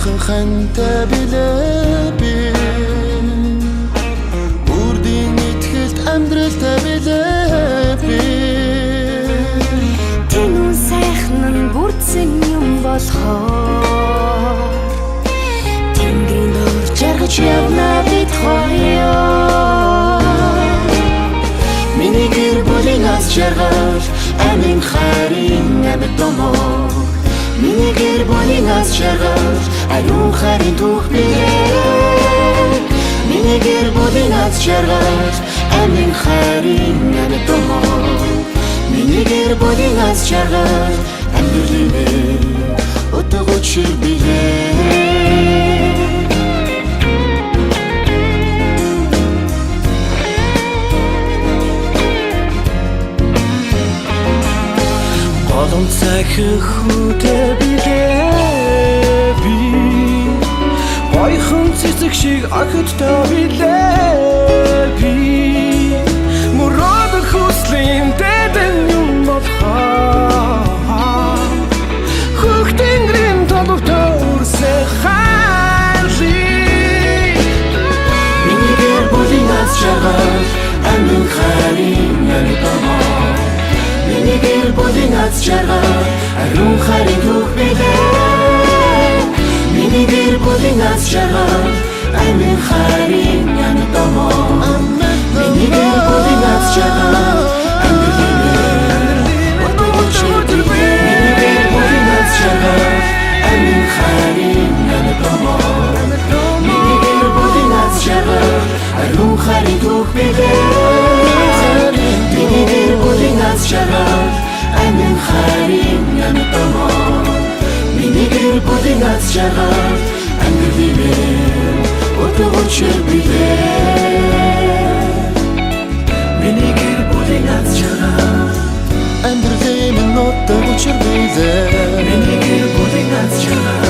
Сайхан хантай билээ би. Үрдийн итгэлд амьдралтай билээ би. Тэнүүн сайхан нь бүрдсэн юм болохоор Тэнгэрийн доор жаргаж явна бид хоёр. Миний гэр бүлийн аз жаргал амин хайрын амьд домог. Миний гэр бүлийн аз жаргал ариун хайрын түүх билээ. Миний гэр бүлийн аз жаргал амин хайрын амьд домог. Миний гэр бүлийн аз жаргал амьдралын утга учир билээ. Голом цахих хүтэй билээ би. Гоёхон цэцэг шиг охидтой билээ би. Мөрөөдөх хүслийн дэдэн юм болохоор Хөх тэнгэрийн толготой үрсэх хайрлыг. Миний гэр бүлийн аз жаргал амин хайрын амьд домог. Миний гэр бүлийн аз жаргал ариун хайрын түүх билээ. Миний гэр бүлийн аз жаргал амин хайрын амьд домог. Миний гэр бүлийн аз жаргал амьдралын утга учир билээ. Миний гэр бүлийн аз жаргал амин хайрын амьд домог. Миний гэр бүлийн аз жаргал ариун хайрын түүх билээ. Миний гэр бүлийн аз жаргал амин хайрын амьд домог. Миний гэр бүлийн аз жаргал амьдралын утга учир билээ. Миний гэр бүлийн аз жаргал амьдралын утга учир билээ. Миний гэр бүлийн аз жаргал.